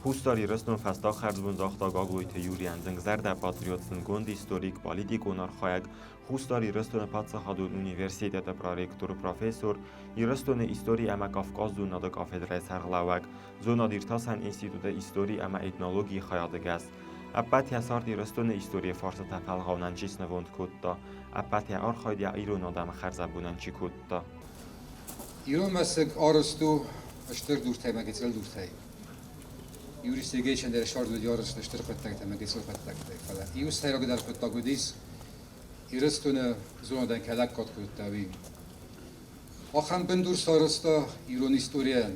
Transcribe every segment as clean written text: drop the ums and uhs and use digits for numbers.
Хуссар Ирыстон фӕстаг хӕрзбон загъта Гаглойты Юрийӕн, зынгзӕрдӕ патриот, зындгонд историк, политикон архайӕг, Хуссар Ирыстоны паддзахадон университеты проректор, профессор, Ирыстоны истори ӕмӕ Кавказзонады кафедрӕйы сӕргълӕууӕг, зонад-иртасӕн институты истори ӕмӕ этнологийы хайады гӕс. Ӕппӕт йӕ цард Ирыстоны историйы фарстытӕ фӕлгъауынӕн чи снывонд кодта, ӕппӕт йӕ архайд йӕ ирон адӕмы хӕрзӕбонӕн чи кодта. Ирон мӕсыг арӕзт у стыр дуртӕй ӕмӕ гыццыл дуртӕй. Юрий Сергеевичӕн дӕр сӕрд уыди арӕзт стыр хъуыддӕгтӕ ӕмӕ гыццыл хъуыддӕгтӕй, фӕлӕ иу сӕйрагдӕр хъуыддаг уыдис, Ирыстоны зонадӕн кӕй лӕггад кодта, уый. Ахӕм бындур сарӕзта ирон историйӕн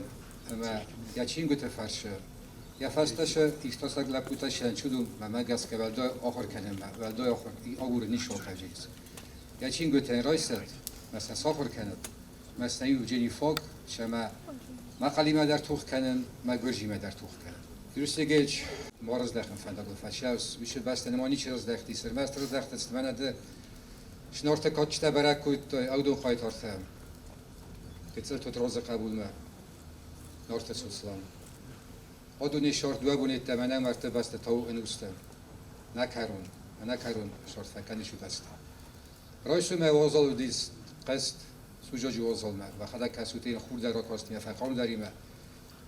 ӕмӕ йӕ чингуыты фӕрцы йӕ фӕстӕ сӕ иртасӕг лӕппутӕ сӕнчудун мӕмӕ гӕсгӕ уӕлдай ахуыр кӕнынмӕ, уӕлдай ахуыр агурын ницы ахъазынц. Йӕ чингуытӕ йын райсӕд мӕ сӕ сахуыр кӕнӕд, мӕ сӕ Евгений Фог сӕмӕ мӕхъӕлимӕ дӕр тох кӕнын, мӕ гуырдзимӕ дӕр тох кӕнын. Юрий Сергеевич ма раздӕхын фӕндагыл фӕцӕуыс, уыцы бӕстӕ нӕма ничи раздӕхтис, ӕрмӕст раздӕхтысты мӕнӕ ды. Снорты кадджытӕ бӕрӕг кодтой ӕвдон хъайтартӕ. Гыццыл Тотрадзы хъӕбулмӕ Нарты Сослан. Адони сӕрд уӕ бонеттӕ мӕнӕ мӕрдты бӕсты тау ӕнустӕ. Нӕ кӕрон, ӕнӕкӕрон сӕрд фӕкӕныс бӕстӕ. Райсомӕй уазал уыдис хъызт, суджаджы уазалмӕ, мӕхӕдӕг кӕсут йын хур дӕр ракастимӕ, фӕхъармдӕримӕ.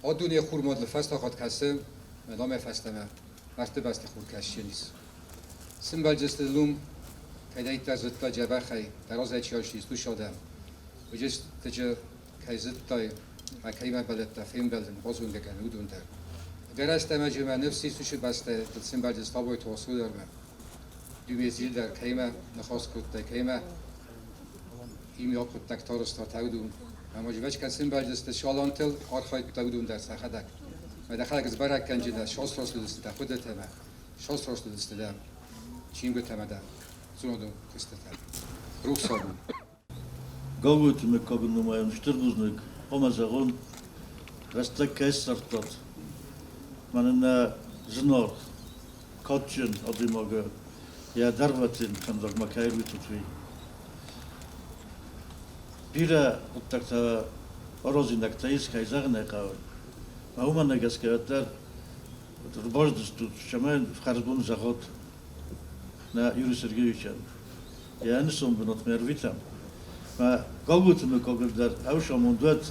А дуне хур мадыл фӕстагъад кӕсы, мӕ намӕ фӕстӕмӕ мӕрдты бӕсты хур кӕсджын ис. Сымбӕлдзысты лум, кӕдӕйддӕр зыдта дзӕбӕхӕй, дӕ разӕй чи астис, уыцы адӕм. Уыдысты кӕй зыдтай ӕмӕ кӕимӕ бӕллыдтӕ фембӕлын, базонгӕ кӕнын, уыдон дӕр. Ӕгӕрыстӕмӕджы мӕ ныфс ис уыцы бӕстӕйы дыл сымбӕлдзысты Табойты Васо дӕр мӕ Дюмезиль дӕр кӕимӕ ныхас кодтай, кӕимӕ имиаг хъуыддӕгтӕ арӕзта, уыдон. Ӕмӕ жвачка сымбӕлдысты салантыл, архайдта уыдон дӕр сӕхӕдӕг. Мӕ дӕхӕдӕг сбӕрӕг кӕнджытӕ сасраст уыдысты дӕ хъуыдытӕ мӕ сасраст уыдысты дӕ чингуытӕ мӕ дӕ зонадон куыстытӕ. Рухсаг у. Гаглойты мыггагы нымайӕм стыр бузныг, хъуамӕ зӕгъон, рӕстӕг кӕй ссардтат. Мӕнӕ нӕ зынаргъ, кадджын адӕймагы йӕ дӕргъвӕтин фӕндагмӕ кӕй ӕрвитут, уый. Бирӕ хъуыддӕгтӕ аразинӕгтӕ ис, кӕй зӕгъын ӕй хъӕуы. Мӕ уымӕн гӕсгӕ уӕддӕр ӕрбаздыстут, цӕмӕй хӕрзбон зӕгъат нӕ Юрий Сергеевичӕн. Йӕ ӕнусон бынатмӕ ӕрвитӕм. Мӕ Гаглойты мыггагыл дӕр ӕвсамонд уӕд,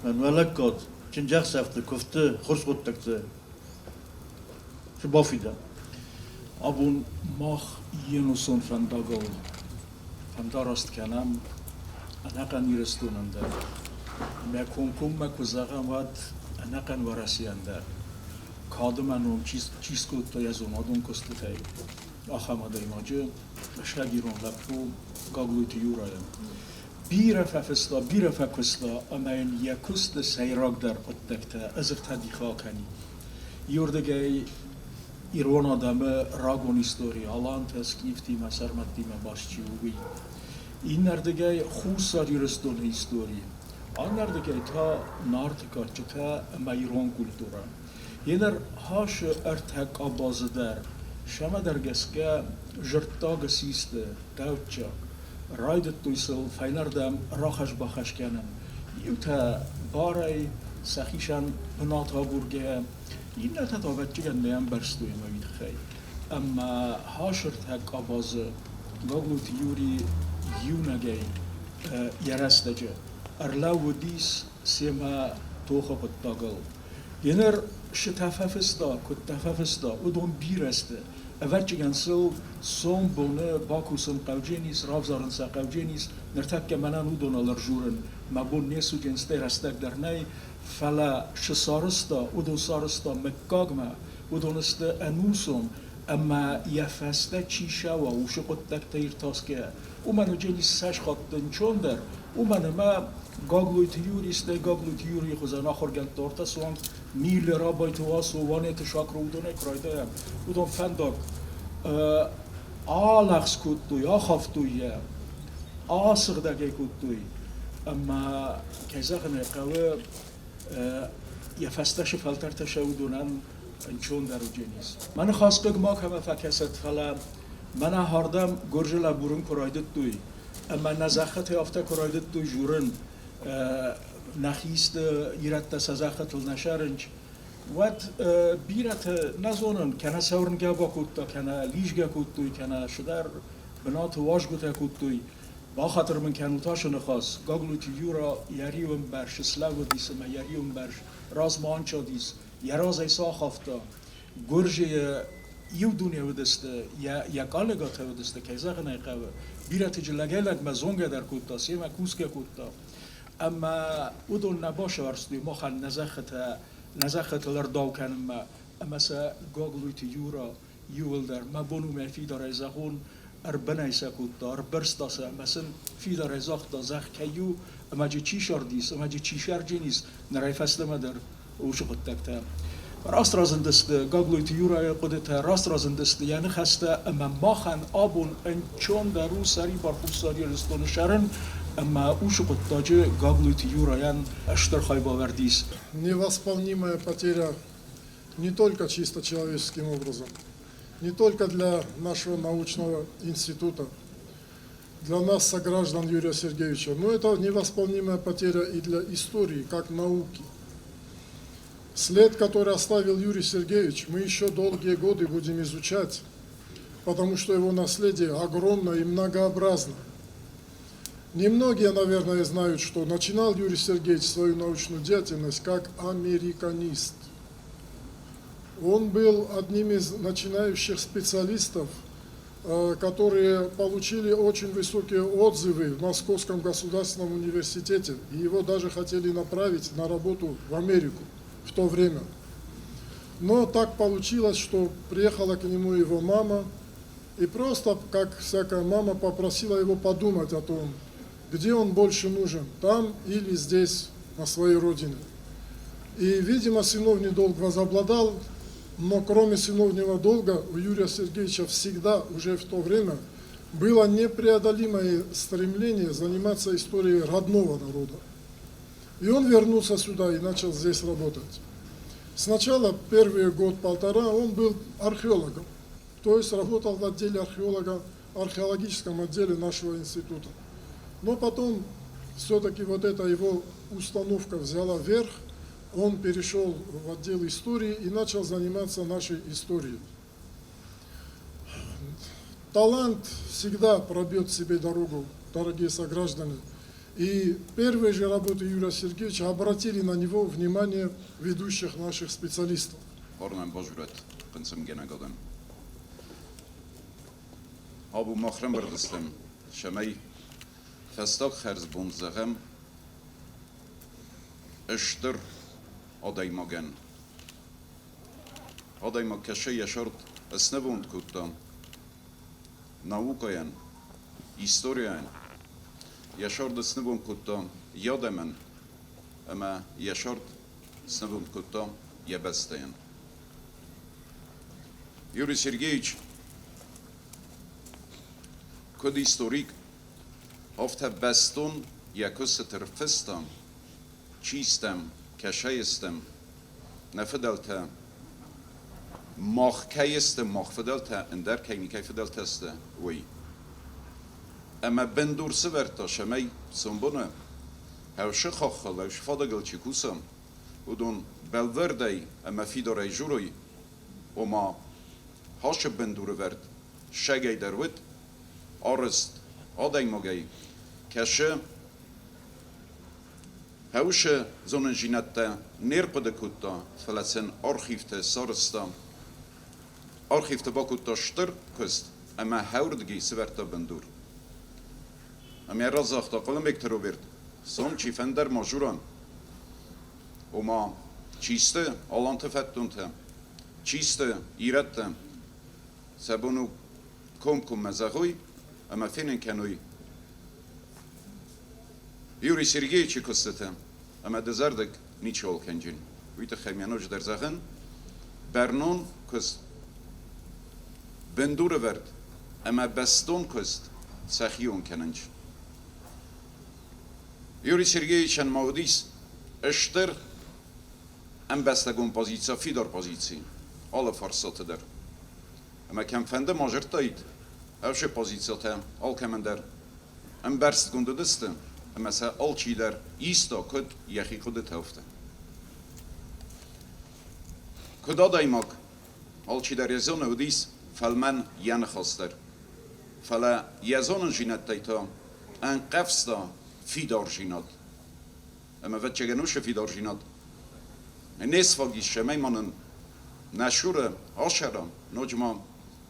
мӕ нуӕ лӕггад чындзӕхсӕвты, куывдты, хорз хъуыддӕгты цы бафидӕм. Абон мах йе нусон фӕндагыл фӕндараст кӕнӕм ӕнӕхъӕн Ирыстонӕн дӕр. Мӕ комкоммӕ куы зӕгъӕм, уӕд ӕнӕхъӕн Уӕрӕсейӕн дӕр. Кады мӕ ном чи скодта йӕ зонадон куыстытӕй, ахӕм адӕймаджы саг ирон лӕппу Гаглойты Юрайӕн. Бирӕ фӕфыста, бирӕ фӕкуыста ӕмӕ йын йӕ куысты сӕйрагдӕр хъуыддӕгтӕ ӕдзыртӕ дих акӕнид. Иуырдыгӕй ирон адӕмы рагон истори алантӕ, скифтимӕ, сӕрмӕттимӕ баст чи у, уый. Иннӕрдыгӕй Хуссар Ирыстоны истори, аннӕрдыгӕй та Нарты кадджытӕ ӕмӕ ирон культурӕ. Еныр хасы ӕртӕ къабазы дӕр сӕмӕдӕр гӕсгӕ зӕрддаг систы тӕвдджаг. Райдыдтой сыл фӕйнӕрдӕм рахӕсс-бахӕсс кӕнын. Иутӕ барӕй сӕхицӕн бынат агургӕйӕ, иннӕтӕ та ӕвӕццӕгӕн нӕ ӕмбӕрстой мӕ уый тыххӕй. Ӕмӕ хасыртӕ къабазы Гаглойты Юри иунӕгӕй йӕ рӕстӕджы ӕрлӕууыдис семӕ тохы хъуыддагыл. Еныр цытӕ фӕфыста, куыдтӕ фӕфыста, уыдон бирӕ сты. Ӕвӕццӕгӕн сыл сомбоны бакусын хъӕудженис, равзарын сӕ хъӕудженис. Ныртӕккӕ мӕнӕн уыдоныл ӕрзурын мӕ бон не суджен, стӕй рӕстӕг дӕр нӕй, фӕлӕ цы сарӕзта, уыдон сарӕзта мыггагмӕ, уыдон сты ӕнусон ӕмӕ йӕ фӕстӕ чи сӕуа, уыцы хъуыддӕгтӕ иртасгӕйӕ. Уымӕн уыдженис цас хатт ӕнцондӕр, уымӕн ӕмӕ Гаглойты Юрий, стӕй Гаглойты Юрийы хуызӕн ахуыргӕндтӕ ортасуанг Миллер, Абайты Уасо, Уанеты Шакро уыдонӕй куы райдайӕм, уыдон фӕндаг алӕгъз кодтой, ахафтой йӕ, асыгъдӕг ӕй кодтой ӕмӕ, кӕй зӕгъын ӕй хъӕуы, йӕ фӕстӕ цы фӕлтӕртӕ сӕ уыдонӕн ӕнцондӕр уыдзӕнис. Мӕ ныхас хъыг макӕмӕ фӕкӕсӕд, фӕлӕ мӕнӕ ардӕм гуырдзы лӕбурын куы райдыдтой ӕмӕ нӕ зӕххытӕ афтӕ куы райдыдтой журын, нӕхи исты ирӕттӕ сӕ зӕххытыл нӕ сӕрынч. Уӕд бирӕтӕ нӕ зонын, кӕнӕ сӕ уырнгӕ бакодта, кӕнӕ лизгӕ кодтой, кӕнӕ цыдӕр бынаты уазгуытӕ кодтой. Бахатыр мын кӕнут ацы ныхас, Гаглойты Юра йӕ риуӕмбӕрз слӕууыдис ӕмӕ йӕ риуӕмбӕрз размӕ анчадис, йӕ разӕй цы ахафта, Гуырдзыйы иу дуне уыдысты, йӕ коллегӕтӕ уыдысты, кӕй зӕгъын ӕй хъӕуы, бирӕты лӕгӕй-лӕгмӕ зонгӕ дӕр кодта, семӕ кусгӕ кодта. Ӕмӕ уыдон нӕ басӕрстой махӕн нӕ зӕххытӕ, нӕ зӕххытыл ӕрдау кӕнынмӕ, ӕмӕ сӕ Гаглойты Юра иууылдӕр, мӕ бон у мӕ фидарӕй зӕгъон, ӕрбынӕй сӕ кодта, ӕрбырста сӕ ӕмӕ сын фидарӕй загъта, зӕхх кӕй у, ӕмӕ джы чи сардис, ӕмӕ джы чи сӕрджын ис, нырӕй фӕстӕмӕ дӕр уыцы хъуыддӕгтӕ. Раст разындысты Гаглойты Юрайы хъуыдытӕ, раст разындысты йӕ ныхӕстӕ, ӕмӕ махӕн абон ӕнцондӕр у сӕрибар Хуссар Ирыстоны сӕрын, ӕмӕ уыцы хъуыддаджы Гаглойты Юрайӕн стыр хайбавӕрд ис. Невосполнимая потеря не только чисто человеческим образом, не только для нашего научного института, для нас, сограждан Юрия Сергеевича, но это невосполнимая потеря и для истории, как науки. След, который оставил Юрий Сергеевич, мы еще долгие годы будем изучать, потому что его наследие огромно и многообразно. Немногие, наверное, знают, что начинал Юрий Сергеевич свою научную деятельность как американист. Он был одним из начинающих специалистов, которые получили очень высокие отзывы в Московском государственном университете, и его даже хотели направить на работу в Америку в то время. Но так получилось, что приехала к нему его мама, и просто, как всякая мама, попросила его подумать о том, где он больше нужен, там или здесь, на своей родине. И, видимо, сыновний долг возобладал, но кроме сыновнего долга у Юрия Сергеевича всегда, уже в то время, было непреодолимое стремление заниматься историей родного народа. И он вернулся сюда и начал здесь работать. Сначала, первый год-полтора, он был археологом, то есть работал в отделе археолога, археологическом отделе нашего института. Но потом все-таки вот эта его установка взяла верх, он перешел в отдел истории и начал заниматься нашей историей. Талант всегда пробьет себе дорогу, дорогие сограждане. И первые же работы Юрия Сергеевича обратили на него внимание ведущих наших специалистов. Фарнӕн базурӕт хъынцъымгӕнӕг адӕм. Абон мах рӕмбырд стӕм, цӕмӕй фӕстаг хӕрзбон зӕгъӕм стыр адӕймагӕн. Адӕймаг кӕсы йӕ сӕрд снывонд кодта наукӕйӕн, историйӕн, йӕ сӕрд снывонд кодта йӕ адӕмӕн ӕмӕ йӕ сӕрд снывонд кодта йӕ бӕстӕйӕн. Юрий Сергеевич, куыд историк, афтӕ бӕстон йӕ куыстыты рфыста, чи стӕм, кӕсӕй стӕм, нӕ фыдӕлтӕ мах кӕй сты, мах фыдӕлтӕ ӕндӕр кӕй никӕй фыдӕлтӕ сты, уый. Ӕмӕ бындур сывӕрдта, цӕмӕй сомбоны Хӕвсы хаххыл, хӕвсы фадыгыл чи куса, уыдон бӕлвырдӕй ӕмӕ фидарӕй дзурой, ома хасы бындурӕвӕрд сӕгӕй дӕр уыд арӕзт адӕймагӕй, кӕсы хӕвсы зонындзинӕдтӕ не рхъуыды кодта, фӕлӕ сын архивты сарӕзта, архивты бакодта стыр куыст ӕмӕ хӕрдгӕ сӕвӕрдта бындур. Ӕмӕ разагъта Хъуылымбегты Роберт, сом чи фӕндӕр ма журан, ома чи сты аланты фӕддонтӕ, чи сты ирӕттӕ, сӕ бон у комкоммӕ зӕгъой ӕмӕ фенын кӕной Юрий Сергеевичы куыстытӕ ӕмӕ дызӕрдыг ничиуал кӕнджын. Уый тыххӕй мӕ ноджыдӕр зӕгъын, бӕрнон куыст, бындурӕвӕрд ӕмӕ бӕстон куыст сӕхион кӕнынц. Юрий Сергеевичӕн ма уыдис стыр ӕмбӕстагон позици, фидар позици алы фарстаты дӕр. Ӕмӕ кӕмфӕнды ма зыдтаид, ӕвзӕр позицитӕ алкӕмӕн дӕр ӕмбӕрстгонд уыдысты, ӕмӕ сӕ алчидӕр иста, куыд йӕхи хъуыдытӕ, афтӕ. Куыд адӕймаг, алчидӕр йӕ зоны, уыдис фӕлмӕн йӕ ныхас дӕр. Фӕлӕ йӕ зонындзинӕдтӕй та ӕнхъӕвзта фидардзинад. Ӕмӕ, ӕвӕццӕгӕн, уыцы фидардзинад не сфаг ис, цӕмӕй ма нын нӕ цуры асӕра, ноджы ма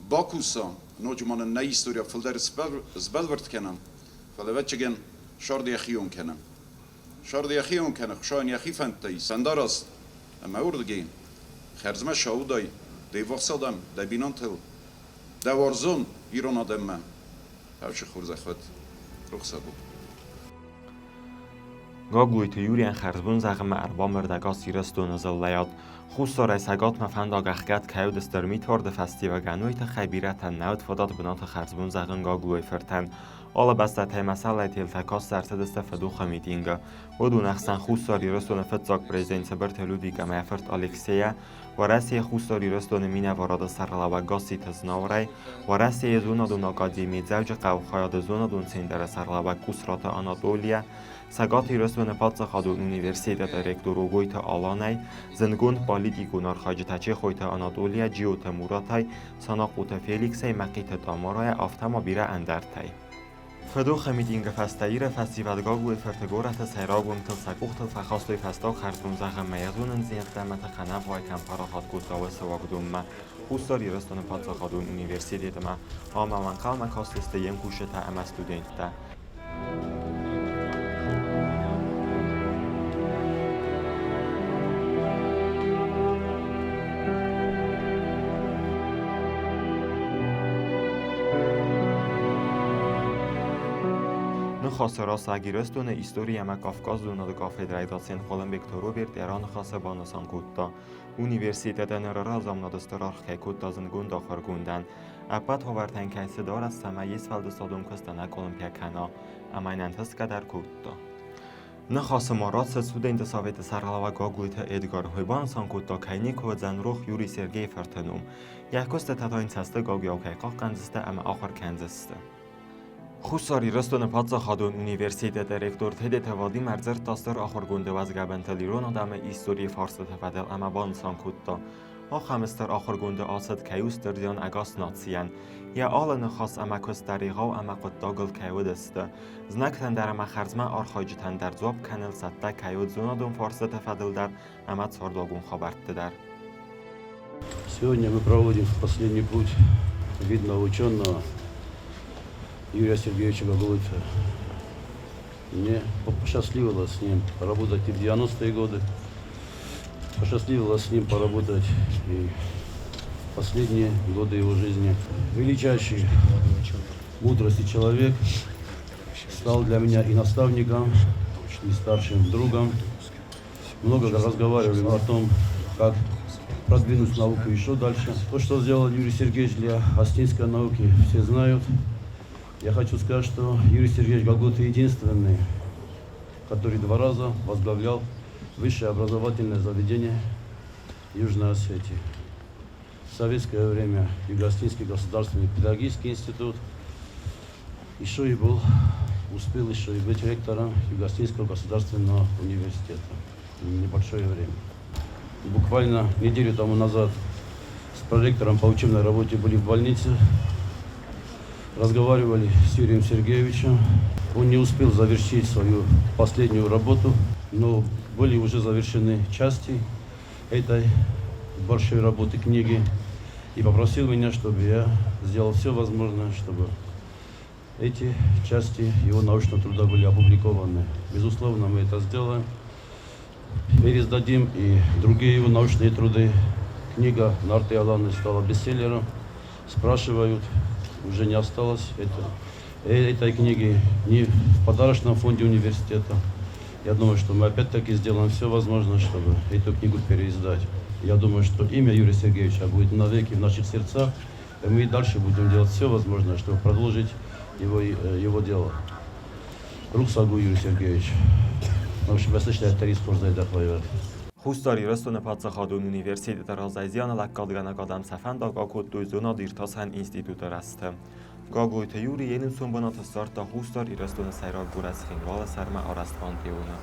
бакуса, ноджы ма нын нӕ историйӕ фылдӕр сбӕлвырд кӕна, фӕлӕ, ӕвӕццӕгӕн, сӕрды йӕхион кӕны. Сӕрды йӕхион кӕны, Хуыцауӕн йӕхи фӕндтӕ ис, ӕндӕраз ӕмӕ уырдыгӕй хӕрзмӕ саудай де ввахс адӕм, дӕ бинонтыл, дӕ уарзон ирон адӕммӕ. Хӕрзы хорзӕх уӕд, рухсаг у. Гаглойты Юрийӕн хӕрзбон зӕгъынмӕ ӕрбамбырд ӕгас Ирыстоны дзыллӕйад. Хуссарӕй Цӕгатмӕ фӕндаг ӕхгӕд кӕй уыд стыр митуарды фӕстиуӕгӕн, уый тыххӕй бирӕтӕн нӕ уыд фадат бынаты хӕрзбон зӕгъын Гаглойы фыртӕн. Алы бӕстӕтӕй мӕсӕллӕй телтӕ каст ӕрцыдысты фыдохы митингы. Уыдон ӕхсӕн Хуссар Ирыстоны фыццаг президент Цыбырты Людвиг ӕмӕ йӕ фырт Алексейӕ, Уӕрӕсейы Хуссар Ирыстоны минӕварады сӕргълӕууӕг Гасситы Знауырӕй, Уӕрӕсейы зонадон академийы Дзӕуджыхъӕуы хайады зонадон центры сӕргълӕууӕг Къусраты Анатолийӕ, Цӕгат Ирыстоны паддзахадон университеты ректор Огойты Аланӕй, зындгонд политикон архайджытӕ Чехойты Анатолийӕ, Джиоты Муратӕй, Санахъоты Феликсӕй, Мӕхъиты Тамарайӕ, афтӕ ма бирӕ ӕндӕртӕй. Фыдохы митингы фӕстӕ Иры фӕсивӕд Гаглойы фырты горӕты сӕйраг уынгтыл сӕ къухтыл фӕхастой фӕстаг хӕрзбон зӕгъынмӕ йӕ зонындзинӕдтӕ ӕмӕ тыхӕнӕвгъуай кӕм парахат кодта, уыцы уагдонмӕ, Хуссар Ирыстоны паддзахадон университетмӕ. Ам ӕм ӕнхъӕлмӕ кастысты йе мкусджытӕ ӕмӕ студенттӕ. Ныхасы рӕстӕг Ирыстоны истори ӕмӕ Кавказзонады кафедрӕйы доцент Хъуылымбегты Роберт йӕ раныхасы банысан кодта, университетӕн разамынады стыр аргъ кӕй кодта зындгонд ахуыргондӕн, ӕппӕт уавӕртӕн кӕй цыд арӕзт, цӕмӕй йе сфӕлдыстадон куыст ӕнӕкъуылымпыйӕ кӕна, ӕмӕ йын ӕнтысгӕ дӕр кодта. Ныхасы ма рацыд студентты советы сӕргълӕууӕг Гаглойты Эдгар. Уый банысан кодта, кӕй никуы уыдзӕн рох Юрий Сергейы фырты ном. Йӕ куыстытӕ та йын цӕсты гагуыйау кӕй хъахъхъӕндзысты ӕмӕ ахуыр кӕндзысты. Хуссар Ирыстоны паддзахадон университеты ректор Тедеты Вадим ӕрдзырдта стыр ахуыргонды уӕзгӕбӕнтыл ирон адӕмы историйы фарстыты фӕдыл ӕмӕ банысан кодта, ахӕм стыр ахуыргонды ацыд кӕй у стыр зиан ӕгас нацийӕн. Йӕ алы ныхас ӕмӕ куыст дӕр егъау ӕмӕ хъуыддагыл кӕй уыдысты. Знӕгтӕн дӕр ӕмӕ хӕрзмӕ архайджытӕн дӕр дзуапп кӕныл цӕттӕ кӕй уыд зонадон фарстыты фӕдыл дӕр ӕмӕ цардуагон хабӕртты дӕр. Сегодня мы проводим в последний путь видного ученого Юрия Сергеевича Гаглойца. Мне посчастливилось с ним работать и в 90-е годы, посчастливилось с ним поработать и в последние годы его жизни. Величайший мудрости человек стал для меня и наставником, и старшим другом. Много разговаривали о том, как продвинуть науку еще дальше. То, что сделал Юрий Сергеевич для осетинской науки, все знают. Я хочу сказать, что Юрий Сергеевич Гаглоев единственный, который два раза возглавлял высшее образовательное заведение Южной Осетии. В советское время Юго-Осетинский государственный педагогический институт. Еще и был, успел еще и быть ректором Юго-Осетинского государственного университета. Небольшое время. Буквально неделю тому назад с проректором по учебной работе были в больнице. Разговаривали с Юрием Сергеевичем. Он не успел завершить свою последнюю работу, но были уже завершены части этой большой работы книги. И попросил меня, чтобы я сделал все возможное, чтобы эти части его научного труда были опубликованы. Безусловно, мы это сделаем. Переиздадим и другие его научные труды. Книга «Нарты Аланы» стала бестселлером. Спрашивают, уже не осталось этой книги ни в подарочном фонде университета. Я думаю, что мы опять-таки сделаем все возможное, чтобы эту книгу переиздать. Я думаю, что имя Юрия Сергеевича будет навеки в наших сердцах, и мы и дальше будем делать все возможное, чтобы продолжить его дело. Рухсаг у, Юрий Сергеевич. Хуссар Ирыстоны паддзахадон университеты разӕй зианы лӕггадгӕнӕг адӕм сӕ фӕндаг акодтой зонад-иртасӕн институты рӕзты. Гаглойты Юри йе нусон бынат ссардта Хуссар Ирыстоны сӕйраг горӕт Цхинвалы сӕрмӕ арӕзт пантеоны.